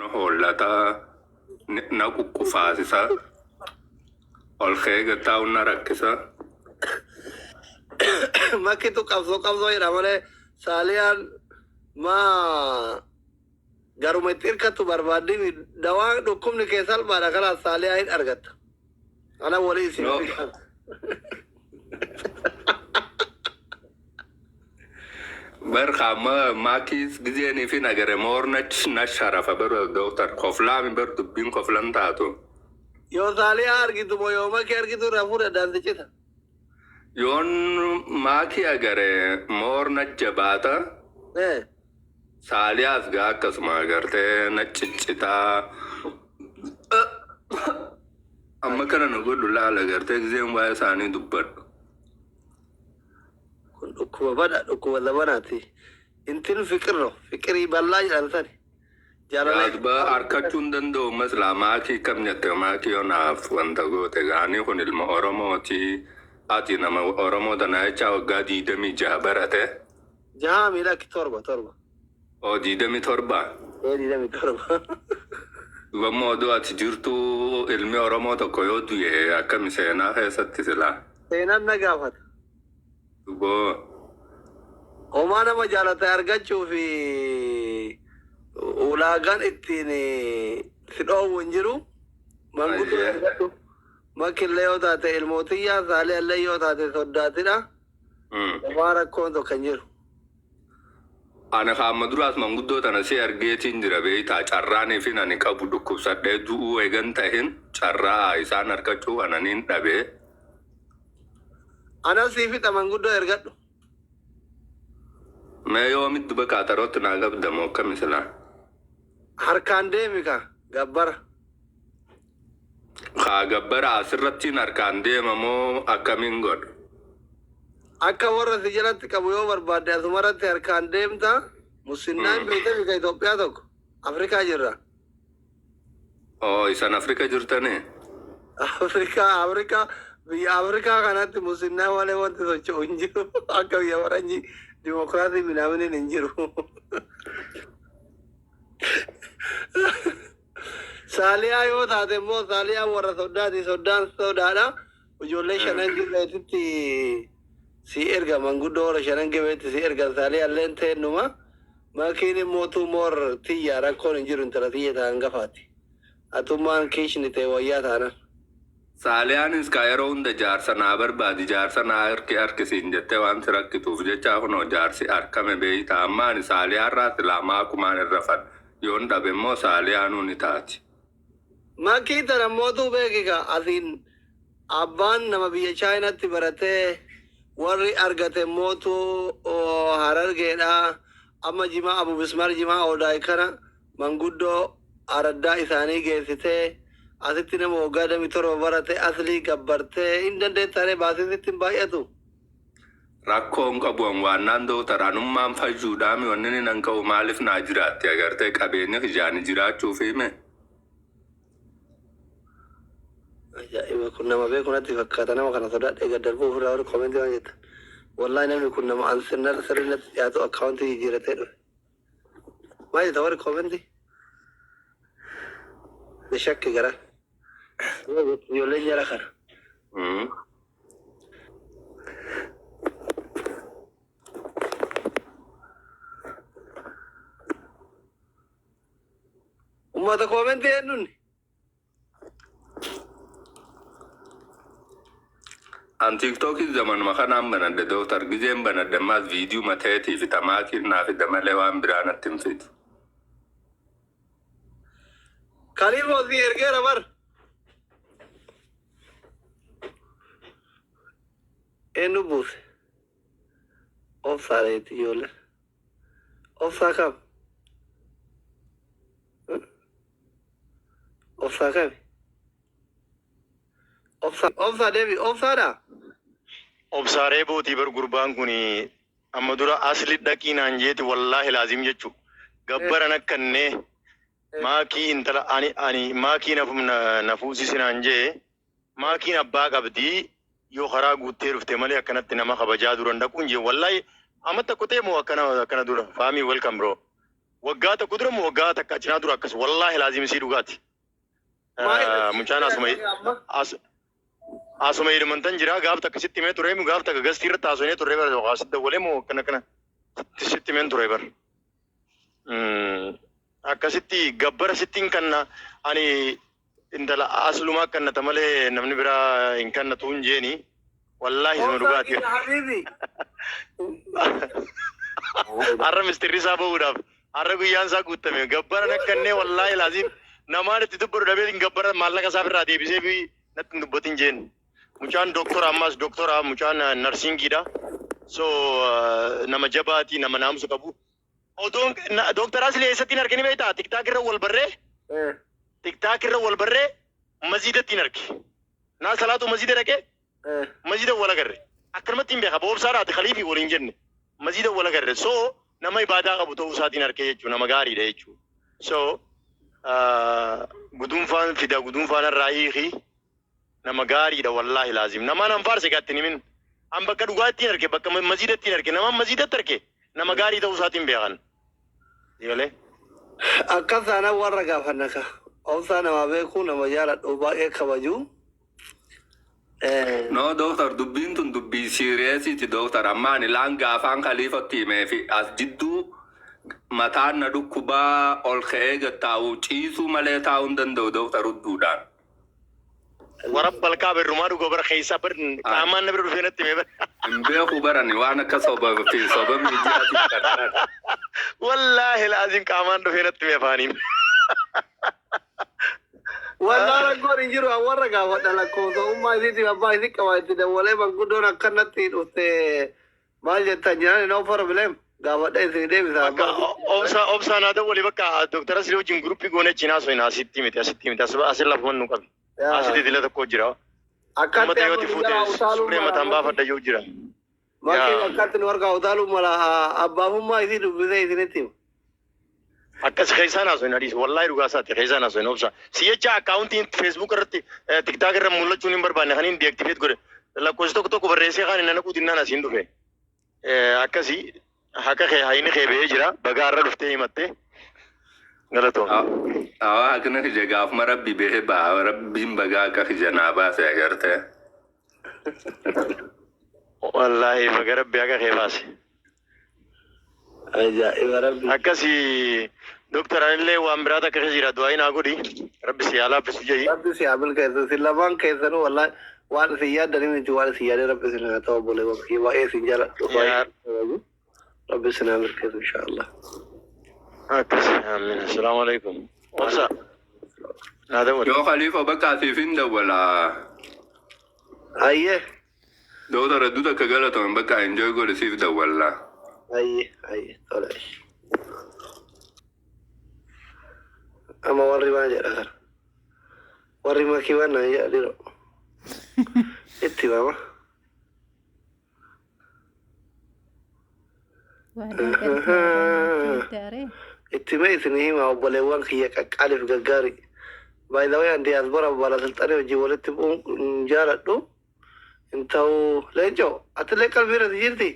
Na hollata, na quqqufaasisa, ol ka'ee gad taa'uun na rakkisa. Makkitu qabsoo qabsoo jedha malee Saaliyaan maa garuma itti irkattu barbaaddimi dawaan dhukkubni kee salphaadha kalaas Saaliyaa hin argatta. Ana walii isin No. fixa. Bar kaama maakiis gizeenii fi nagare moor na sharafa bar doktar koflaami bar dubbiin koflan taatu. Yoo Saaliyaa argitu moo yoo makii argitu irraa fuudha addaan si cita. Yoon maakii agare moor na jabaata. Eh. Saaliyaas gaa akkasuma agartee na ciccitaa. Amma kana na godhu laala agartee gizeen waa'ee isaanii dubbadhu. Kun dhukkuba bada dhukkuba zabanaati. Intin fiqirro fiqirii bal'aa jedhan sani. Jaalala Yaadba arkachuu hin danda'u maslaa maakii kam jette maakii yoo naaf wanta goote gaanii kun ilma Oromooti. Ati nama Oromoo tana jechaa waggaa 26 barate. Jahaa miidhakki torba torba. Oo 27. Ee 27. Duba immoo odoo ati jirtuu ilmi Oromoo tokko yoo du'e akkami seenaa keessatti silaa? Seenaan na gaafata. Duboo. Homaa nama jaalate argachuu fi ulaagaan ittiin si dhoowwu hin jiru. Manguddoo argadhu. Makillee yoo taate ilmootiyyaa saalee illee yoo taate soddaatidha. Homaa rakkoon tokko hin jiru. Ani ka amma duraas manguddoo tana si argeetiin jira beektaa carraaniifin ani qabu dhukkubsadhee du'uu eegan tahin carraa isaan argachuu kana niin dhabee. Anas sii fixa manguddoo ergadhu. Mee yoomit duba qaaxarootti naa qabda moo akkami silaa? Harkaan deemi ka gabbara. Kaa gabbara asirrattiin harkaan deema moo akkamiin godha? Akka warra si jalatti qabu yoo barbaadde asumarratti harkaan deemta. Musinnaa hin beektami ka Itoophiyaa tokko. Afrikaa jirra. Oo isan Afrika jirtanii? Afrikaa Afrikaa biyya Afrikaa kanatti musinnaa malee wanti socho'u hin jiru. Akka biyya faranjii dimokiraasii minaaminiin hin jiru. Saaliyaa yoo taate immoo Saaliyaa warra soddaati soddaan sodaadha. Ijoollee shanan gibeetitti si erga manguddoo warra shanan gibeetti si ergan Saaliyaa illeen teennuma. Makiin immoo tuu moor tiyya rakkoon hin jiru intala tiyya ta'an gafaati. Atummaan kiishni ta'e wayyaa taanan. Saaliyaanis kaa yeroo hunda jaarsa naa barbaadi jaarsa naa harki harkisiin jettee waan si rakkituuf jecha kunoo jaarsi harkame beeyta amma ani Saaliyaarraa silaa maakumaan irra fadha yoon dhabe immoo Saaliyaanuu ni taati. Makii tana mootuu beekika asiin abbaan nama biyya Chaayinaatti baratee warri argate mootuu Harargeedha. Amma jimaa Abu Bismaar jimaa Odaay kana manguddoo araddaa isaanii geessitee asitti nama waggaa 27 barate aslii gabbartee hin dandeettaaree baasisitti hin baay'atu. Rakkoon qabu an waannaan dooktar anummaan fayyuudhaami wanni inni nan qabu maaliif naa jiraatti agartee qabeenya kijaani jiraachuuf hime. Ajaa'iba kun nama beeku natti fakkaata nama kana sodaadhee gad darbuu ofirraa warri koomentii waan jettan. Wallahi namni kun nama an sirna sirrii natti dhiyaatu akkaawuntii jijjiiratee dhufe. Maal jetta warri koomentii? Ni shakki gara. Ijoolleen jara kana. Uummata koomentii eenyuun? An TikTokii zamanuma kanaan banadhe dooktar gizeen banadhe ammaas viidiyoo mateetii fi tamaakiin naa fida malee waan biraa natti hin fidu. Kaliifoo si ergeera bar. Eenyu buuse? Obsaadha jetti ijoolleen. Obsaa kam? Obsaa kami? Obsaa obsaa deebi obsaadha? Obsaa reebootii bar gurbaan kun amma dura asli dhaqii naan jeeti wallaahi laazim jechu gabbara nakkannee maakii intala ani ani maakii na fuusisi naan jee maakiin abbaa qabdii yoo karaa guuttee dhufte malee akkanatti nama kabajaa duran dhaquun jee wallaahi amma tokko ta'e moo akkana akkana dura faamii welcome bro. Waggaa tokko dura moo waggaa takka cinaa dura akkas wallaahi laazim isii dhugaati. Maal Mucaan asuma amma? asuma Edmonton jira. Gaaf takka sitti himee ture, gaaf takka gastii irratti haasofnee turre bara, asitti dawwalee moo akkana kana sitti himeen ture bara. Akkasitti gabbara sittiin kanna, ani intala aslumaa kannata malee namni biraa hin kannatu hin jeeni. Wallaahi isuma dhugaati. Habibi. Har'a mistirri isaa bahuudhaaf har'a guyyaan isaa guutame. Gabbara nakkannee, wallaahi laazim namaan itti dubbatu dhabee hin gabbara maallaqa isaa irraa deebisee fi natti hin dubbatin jeen. Mucaan doktora, ammas doktora, mucaan narsingiidha. So nama jabaati, nama naamusa qabu. Odoon doktora Asli eessatti hin argini beektaa? TikTok irra wal barree, TikTok irra wal barree, masjiidatti hin arge. Naa salaatu masjiida dhaqee masjiida wal agarre. Akkanumatti hin beeka, boobsaadhaati khaliifii waliin jenne. Masjiida wal agarre. So nama ibaadaa qabu ta'uu isaatiin argee jechuudha. Nama gaariidha jechuudha. So guduunfaan fida, guduunfaan irraa hiiki, nama gaariidha wallaahi laazim. Namaan an faarse gaatti himin. An bakka dhugaatti hin arge, bakka masjiidatti hin arge. Nama masjiidatti arge nama gaarii ta'uu isaatiin beekan. Galee. Akkas taanaan warra gaafanna ka. Obsaa nama beeku, nama jaaladhu, baay'ee kabaju. No, doctor, dubbiin tun dubbii seriousiiti, doctor. Amma ani laan gaafaan khaliifatti himee fi as jidduu mataan na dhukkubaa, ol ka'ee gattaa'u ciisuu malee taa'uu hin danda'u, doctor, hudduudhaan. Warabba alkaa berrumaa dhugoo bara keessaa bar qaamaan na bira dhufee natti himee bara. Hin beeku barani waan akka soba fi soba miidiyaatiif kan. Wallaahi laazim qaamaan dhufee natti himee afaaniin. Walaa rakkoon hin jiru, an warra gaafadha, lakkoofsa ummaa isiitiif abbaa isii qaba, itti dawwalee manguddoon akkanatti dhufte maal jettan jedhan, no problem, gaafadha isin deebisa. Bakka obsa obsaa naa dawwali, bakka doktara Asli wajjin groupii goone cinaa sun asitti miti, asitti miti, asin lafuman nu qabi. Asitti dila tokko jira. Akkatti Uummata yoo fuute surree mataan baafadha yoo jira. Makii akkatti nu harkaa utaaluu mala, abbaafummaa isii dubbisee isinitti hima. Akkas keessaan haasoo hin adiisu, wallaahi dhugaa isaati keessaan haasoo hin obsa. Si jecha accountiin Facebook irratti, TikTok irra mul'achuun hin barbaanne, kan hin deactivate godhe. Lakkoofsa tokko tokko barreessee kaan hin naquu dinnaan asiin dhufe. Akkasii haqa kee hayni kee ba'ee jira, bagaa irra dhuftee himatte. Galatoom. Awaa, haqni kiyya gaafuma rabbi bahee ba'a, rabbiin bagaa akka kiyya naa baase agartee. Wallaahi baga rabbi haqa kee baase. Ajaa'iba rabbi. Akkasii doktor, anillee waan biraa takka keessa jira, du'aa naa godhi. Rabbi si haa laaffisu jedhi. Rabbi si haa milkeessu. Isin lamaan keessanuu wallaahi waan isin yaaddanii miti, waan isin yaadee rabbi isin haa ta'u, obboleewwan kiyya, baay'ee isin jaaladhu. Baay'ee rabbi isin haa milkeessu inshaallah. Akkas, amiin. Assalaamu alaikum. Obsa. Naa dawwali. Yoo khaliifa bakka asiif hin dawwalaa. Ayyee. Doctor, hedduu takka galatoon, bakka enjoy godhe, siif dawwallaa. Ayyee, ayyee, tole. Amma warri maal jedha kana? Warri makii waan naan jedha dhiroo. Itti himama. Waadaa galtee daaree. Itti himee isin hima, obboleewwan kiyya qaqqaaliif gaggaarii. By the way, an diaspora balasilxanii hojii walitti bu'uun hin jaaladhu. Hin ta'u, leencoo atillee qalbii irratti jirti.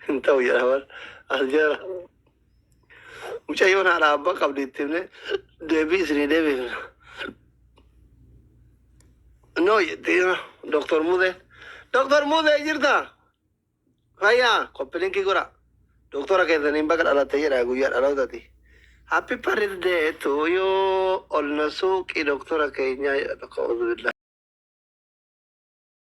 Hin ta'u jedha bar as jala. Mucayyoon haadha abbaa qabdi, itti himne deebii isinii deebifna. No jetti Dr. Muzee. Dr. Muzee jirta? Fayyaa copy linkii godha. Doktora keessaniin baga dhalatte jedha, guyyaa dhalootati. Happy birthday to you, ol na suuqii doktora keenyaa jedha tokko, auzubillah.